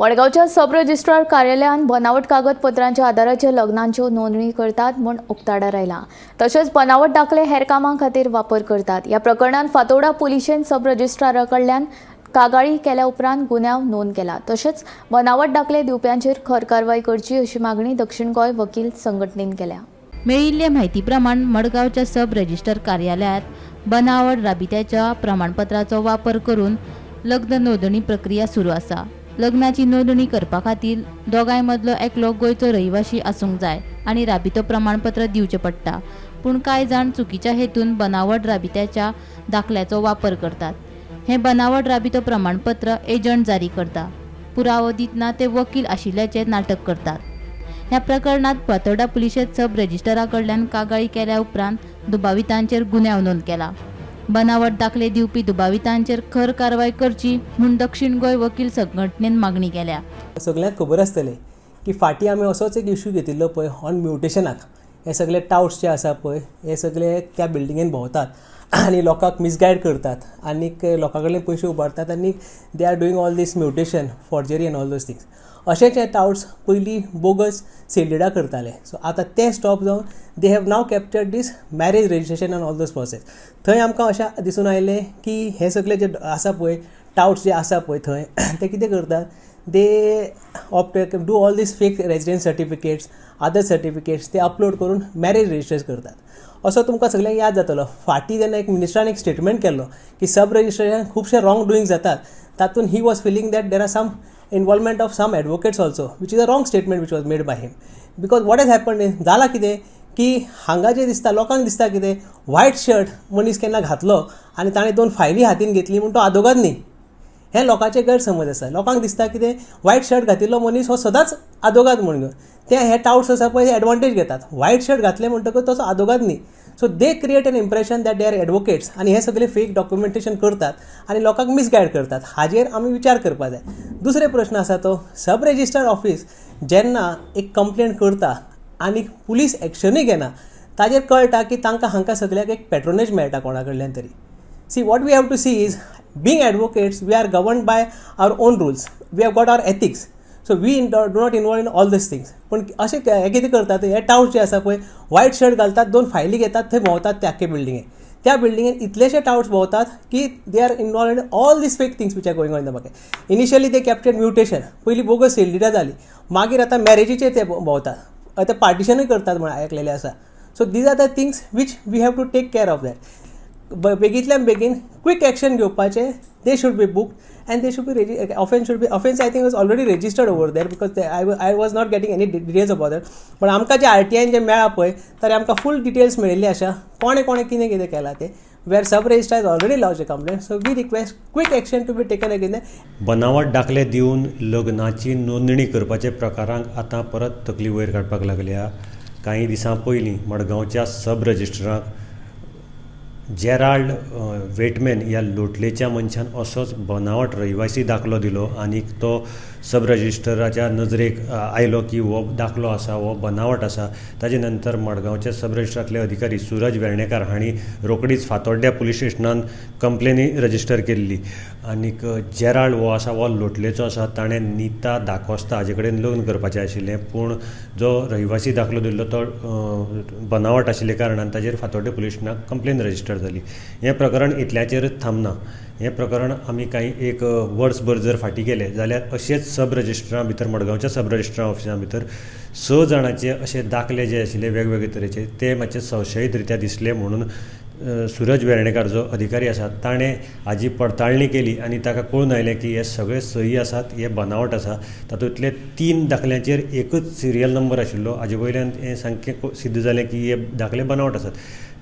मडगांवच्या सब रजिस्ट्रार कार्यालयान बनावट कागदपत्रांच्या आदाराचेर लग्नांच्यो नोंदणी करतात म्हूण उक्ताडार आयलां. तशेंच बनावट दाखले हेर कामां खातीर वापर करतात. ह्या प्रकरणांत फातोर्डा पुलिशेन सब रजिस्ट्रारा कडल्यान कागाळी केल्या उपरांत गुन्यांव नोंद केला. तशेंच बनावट दाखले दिवप्यांचेर खर कारवाय करची अशी मागणी दक्षिण गोंय वकील संघटनेन केल्या. मेळिल्ले म्हायती प्रमाण, मडगांवच्या सब रजिस्टर कार्यालयांत बनावट राबित्याच्या प्रमाणपत्राचो वापर करून लग्न नोंदणी प्रक्रिया सुरू आसा. लग्नाची नोंदणी करपा खातीर दोगांय मदलो एकलो गोंयचो रहिवाशी आसूंक जाय आनी राबितो प्रमाणपत्र दिवचें पडटा. पूण कांय जाण चुकीच्या हेतून बनावट राबित्याच्या दाखल्याचो वापर करतात. हें बनावट राबितो प्रमाणपत्र एजंट जारी करता. पुरावो दितना ते वकील आशिल्ल्याचें नाटक करतात. ह्या प्रकरणात फातोर्डा पुलिशेंत सब रजिस्ट्रारा कडल्यान कागाळी केल्या उपरांत दुबावितांचेर गुन्यांव नोंद केला. बनावट दाखले दिवपी दुबावितांचेर खर कारवाय करची म्हूण दक्षिण गोंय वकील संघटनेन मागणी केल्या. सगल्यांक खबर आसतलें की फाटीं आमी असोच एक इशू घेतिल्लो पळय ऑन म्युटेशनाक. हे सगळे टावट्स जे आसा पळय, हे सगळे त्या बिल्डिंगेन भोंवतात आनी लोकांक मिसगायड करतात आनीक लोकां कडल्यान पयशे उबारतात आनी they are doing all this mutation, forgery and all those things. अशेच हे टावट्स पयलीं बोगस सेल डिडां करताले. सो आतां तें स्टॉप जावन they have now captured this marriage registration and all those process. थंय आमकां अशें दिसून आयलें की हे सगळे जे आसा पळय, टावट्स जे आसा पळय थंय, ते कितें करतात, they opt do all these fake residence certificates, other certificates, ते अपलोड करून मॅरेज रजिस्टर करतात. असो तुमकां सगल्यांक याद जातलो, फाटीं जेन्ना एक मिनिस्टरान एक स्टेटमेंट केल्लो की सब रजिस्ट्रेशन खुबशे रॉंग डुईंग जातात, तातूंत he was feeling that there are some involvement of some advocates also, which is a wrong statement which was made by him, because what has happened is, जाला कितें की हांगा जें दिसता, लोकांक दिसता कितें, व्हायट शर्ट मनीस केन्ना घातलो आनी ताणें दोन फायली हातीन घेतली म्हूण तो आदोगाद न्ही. हें लोकांचें गैरसमज आसा. लोकांक दिसता कितें, व्हायट शर्ट घातिल्लो मनीस हो सदांच आदोगाद म्हूण घेवन ते हे टावट्स आसा पळय, एडवांटेज घेतात. व्हायट शर्ट घातले म्हणटकच तसो आदोगाद न्ही. So they create an impression that they are advocates आनी हे सगळे फेक डॉक्युमेंटेशन करतात आनी लोकांक मिसगायड करतात. हाजेर आमी विचार करपाक जाय. दुसरे प्रश्न आसा तो, सब रजिस्ट्रार ऑफिस जेन्ना एक कंप्लेन करता आनी पुलीस एक्शनूय घेना, ताजेर कळटा की तांकां हांकां सगळ्याक एक पेट्रोनेज मेळटा कोणा कडल्यान तरी. See, what we have to see is, being advocates, we are governed by our own rules. We have got our ethics. So we do not involve in all these things. पण अशें हे कितें करतात, हे टावट जे आसा पळय, व्हायट शर्ट घालतात, दोन फायली घेतात, थंय भोंवतात ते आख्खे बिल्डिंगेन. त्या बिल्डिंगेन इतलेशे टावट्स भोंवतात की they are involve in all these fake things which are going on in the market. Initially they captured mutation, पयलीं बोगस सेल डिडां जाली, मागीर आतां मॅरेजीचेर ते भोंवतात. आतां पार्टिशनूय करतात म्हण आयकलेलें आसा. So these are the things which we have to take care of that. बेगींतल्यान बेगीन क्विक एक्शन घेवपाचें. They should be booked and they should be offence should be offence I think was already registered over there, because I was not getting any details about that. पण आमकां जे आरटीआयन जे मेळ्ळा पळय, तर आमकां फूल details मेळिल्ले आसा, कोणें कोणें कितें कितें केलां तें, where sub registrar already lodged a complaint. So we request quick action to be taken against. बनावट दाखले दिवन लग्नाची नोंदणी करपाचे प्रकारांक आतां परत तकली वयर काडपाक लागल्या. कांय दिसां पयलीं मडगांवच्या सब रजिस्ट्राराक जेराल्ड वेटमॅन ह्या लोटलेच्या मनशान असोच बनावट रहिवासी दाखलो दिलो आनी तो सब रजिस्टराच्या नजरेक आयलो की हो दाखलो आसा हो बनावट आसा. ताजे नंतर मडगांवच्या सब रजिस्ट्रारांतले अधिकारी सुरज वेर्णेकार हांणी रोखडीच फातोड्ड्या पुलीस स्टेशनान कंप्लेनी रजिस्टर केल्ली. आनीक जेराल्ड हो आसा हो लोटलेचो आसा. ताणें निता दाकोस्ता हाजे कडेन लग्न करपाचें आशिल्लें, पूण जो रहिवासी दाखलो दिल्लो तो बनावट आशिल्ल्या कारणान ताजेर फातोड्डें पुलीस स्टेशनाक कंप्लेन रजिस्टर जाली. हें प्रकरण इतल्याचेरच थांबना. हें प्रकरण आमी कांय एक वर्सभर जर फाटीं गेले जाल्यार अशेंच सब रजिस्ट्रां भितर, मडगांवच्या सब रजिस्ट्रार ऑफिसा भितर स जाणांचे अशे दाखले जे आशिल्ले वेगवेगळे तरेचे, ते मातशे संशयीत रित्या दिसले म्हणून सुरज वेर्णेकार जो अधिकारी आसा ताणें हाजी पडताळणी केली आनी ताका कळून आयलें की हे सगळे सही आसात, हे बनावट आसा. तातूंतले तीन दाखल्यांचेर एकच सिरियल नंबर आशिल्लो. हाजे वयल्यान हें सामकें सिद्ध जालें की हे दाखले बनावट आसात.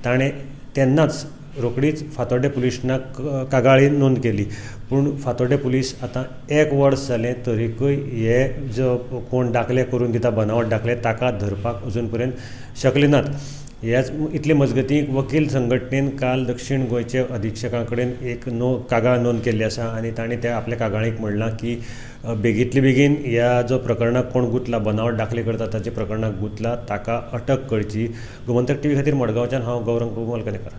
ताणें तेन्नाच रोखडीच फातोड्डें पुलीस स्टेशनाक कागाळी नोंद केली. पूण फातोड्डें पुलीस आतां एक वर्स जालें तरीकय हे जो कोण दाखले करून दिता बनावट दाखले, ताका धरपाक अजून पर्यंत शकले नात. ह्याच इतले मजगतीं वकील संघटनेन काल दक्षीण गोंयचे अधिक्षका कडेन एक नो कागाळ नोंद केल्ली आसा आनी तांणी त्या आपल्या कागाळीक म्हणलां की बेगींतले बेगीन ह्या जो प्रकरणाक कोण गुंतला, बनावट दाखले करता ताचे प्रकरणाक गुंतला, ताका अटक करची. गोमंतक टीव्ही खातीर मडगांवच्यान हांव गौरंग प्रभू मलकनेकर.